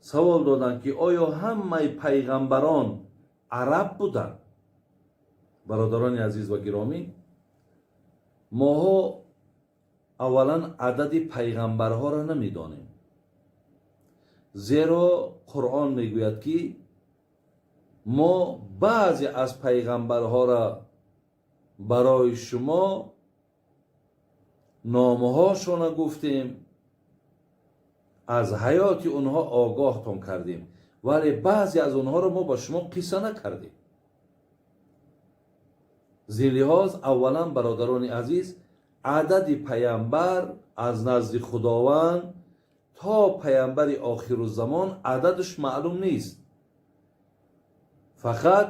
Савол доданд, ки оё ҳамаи пайғамбарон араб буданд? Бародарони азиз ва гиромӣ, моҳо аввалан адади пайғамбарҳоро намедонем, зеро Қуръон мегӯяд, ки мо баъзе аз пайғамбарҳоро барои шумо номҳошона гуфтем, аз ҳаёти онҳо огоҳтон кардем, вале баъзе аз онҳоро мо ба шумо қисса накардем. Зин лиҳоз, аввалан, бародарони азиз, адади паямбар аз назди Худованд то паямбари охирузамон ададаш маълум нест. Фақат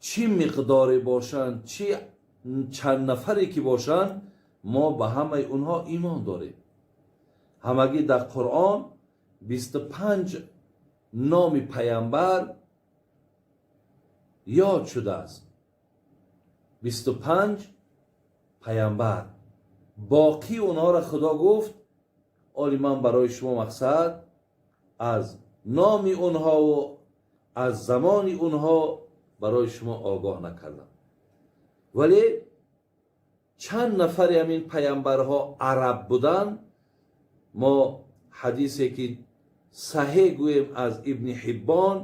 чӣ миқдоре бошанд, чӣ чанд нафаре ки бошанд, мо ба ҳамаи онҳо имон дорем. Ҳамагӣ дар Қуръон 25 номи паямбар ёд шудааст, 25 паямбар. Боқӣ онҳоро Худо гуфт: оли ман барои шумо мақсад аз номи онҳову аз замони онҳо барои шумо огоҳ накардам. Вале чанд нафари ҳамин паямбарҳо араб буданд, мо ҳадисе ки саҳеҳ гӯем, аз Ибни Ҳиббон,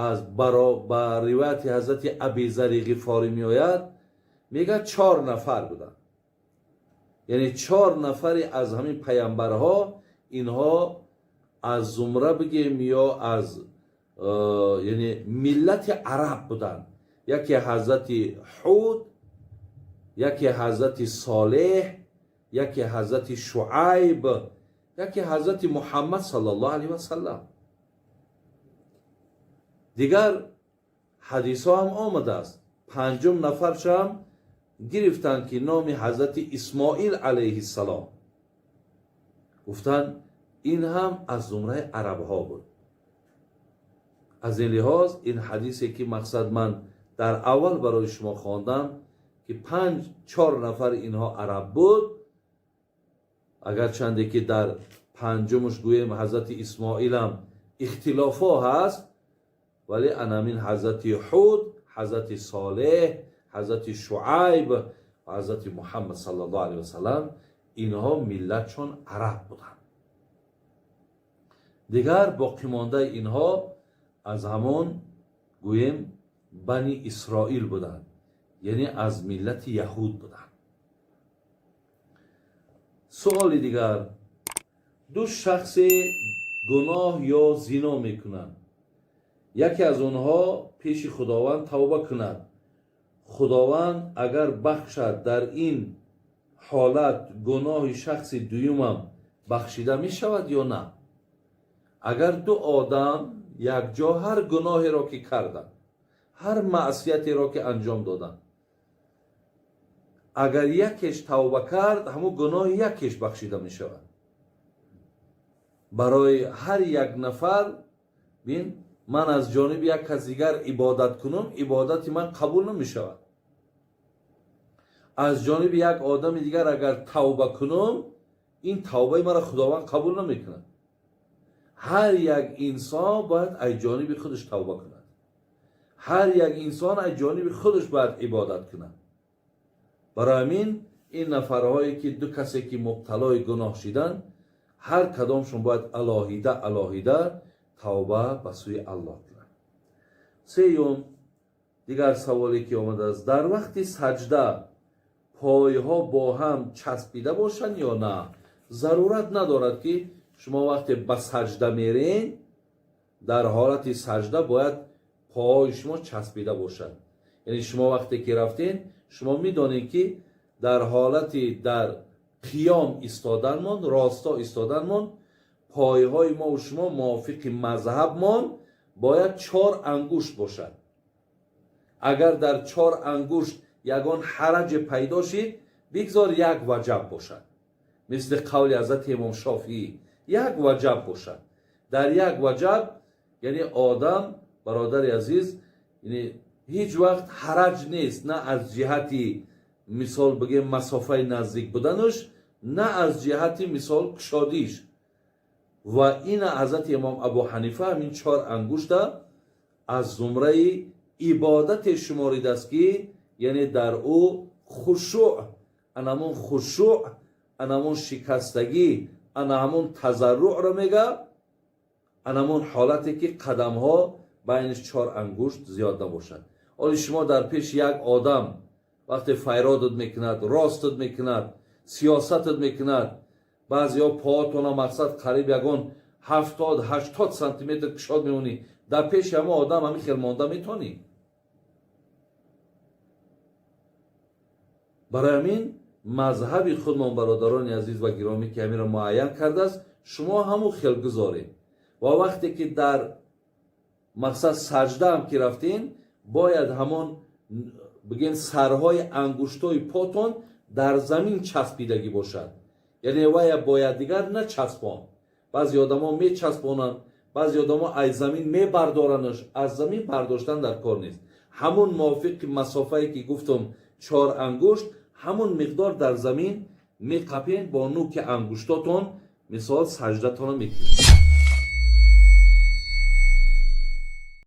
аз ба ривояти ҳазрати Абизари Ғифорӣ меояд, мегӯяд, чор нафар буданд, яъне чор нафаре аз ҳамин паямбарҳо инҳо аз зумра бигем ё аз яъне миллати араб буданд: яке ҳазрати Ҳуд, яке ҳазрати Солеҳ, яке ҳазрати Шуайб, яке ҳазрати Муҳаммад саллаллоҳу алайҳи васаллам. Дигар ҳадисҳо ҳам омадааст, панҷум нафаршам гирифтанд, ки номи ҳазрати Исмоил алайҳиссалом гуфтанд, ин ҳам аз зумраи арабҳо буд. Аз ин лиҳоз, ин ҳадисе ки мақсад ман дар аввал барои шумо хондам, ки панҷ чор нафар инҳо араб буд, агарчанде ки дар панҷумаш гӯем ҳазрати Исмоилам ихтилофҳо ҳаст, вале анамин ҳазрати Ҳуд, ҳазрати Солеҳ, ҳазрати Шуайб ва ҳазрати Муҳаммад саллаллоҳу алайҳи васаллам инҳо миллатшон араб буданд. Дигар боқимондаи инҳо аз ҳамон гӯем Бани Исроил буданд, яъне аз миллати яҳуд буданд. Суоли дигар: ду шахсе гуноҳ ё зино мекунанд, яке аз онҳо пеши Худованд тавба кунад, Худованд агар бахшад, дар ин ҳолат гуноҳи шахси дуюмам бахшида мешавад ё на? Агар ду одам якҷо ҳар гуноҳеро ки карданд, ҳар маъсиятеро ки анҷом доданд, агар якеш тавба кард, ҳамун гуноҳи якеш бахшида мешавад. Барои ҳар як нафар бин, ман аз ҷониби як кас дигар ибодат кунам, ибодати ман қабул намешавад. Аз ҷониби як одами дигар агар тавба кунам, ин тавбаи маро Худованд қабул намекунад. Ҳар як инсон бояд аз ҷониби худаш тавба кунад, ҳар як инсон аз ҷониби худаш бояд ибодат кунад. Барои ҳамин ин нафарҳое ки ду касе ки мубталои гуноҳ шиданд, ҳар кадомшон бояд алоҳида алоҳида тавба ба сӯи Аллоҳ кунанд. Сеюм, дигар саволе ки омадааст: дар вақти саҷда пойҳо бо ҳам часпида бошанд ё на? Зарурат надорад, ки шумо вақте ба саҷда мерен, дар ҳолати саҷда бояд пойҳои шумо часпида бошад. Яъне шумо вақте ки рафтен, шумо медонед, ки дар ҳолати дар қиём истоданмон, росто истоданмон, пойҳои мову шумо мувофиқи мазҳабмон бояд чор ангушт бошад. Агар дар чор ангушт ягон ҳараҷе пайдо шид, бигзор як ваҷаб бошад, мисли қавли ҳазрати имом Шофиӣ, як ваҷаб бошад. Дар як ваҷаб, яъне одам, бародари азиз, ҳеҷ вақт ҳараҷ нест, на аз ҷиҳати мисол бигем масофаи наздик буданаш, на аз ҷиҳати мисол кушодиш. Ва ина ҳазрати имом Абу Ҳанифа ҳамин чор ангушта аз зумраи ибодате шуморидааст, ки яъне дар ӯ хушӯъ, анамон хушӯъ, анамон шикастагӣ, ана ҳамон тазарруъро мега, анамон ҳолате ки қадамҳо байниш чор ангушт зиёд набошад. Оли шумо дар пеши як одам вақте файродат мекунад, ростат мекунад, сиёсатат мекунад, баъзеҳо поатона мақсад қариб ягон 70-80 сантиметр кушод мемонӣ, дар пеши ҳамон одам ҳамин хел монда метавонӣ? Барои ҳамин мазҳаби худмон, бародарони азиз ва гиромӣ, ки ҳаминро муайян кардааст, шумо ҳамун хел гузоред. Ва вақте ки дар мақсад саҷдаам ки рафтен, бояд ҳамон бигем сарҳои ангуштҳои потон дар замин часпидагӣ бошад, яъне вая бояд дигар начаспон. Баъзе одамо мечаспонанд, баъзе одамо аз замин мебардоранаш. Аз замин бардоштан дар кор нест. Ҳамун мувофиқи масофае ки гуфтам, чор ангушт, ҳамун миқдор дар замин меқапен, бо нуки ангуштотон мисол саҷдатонро мекунед.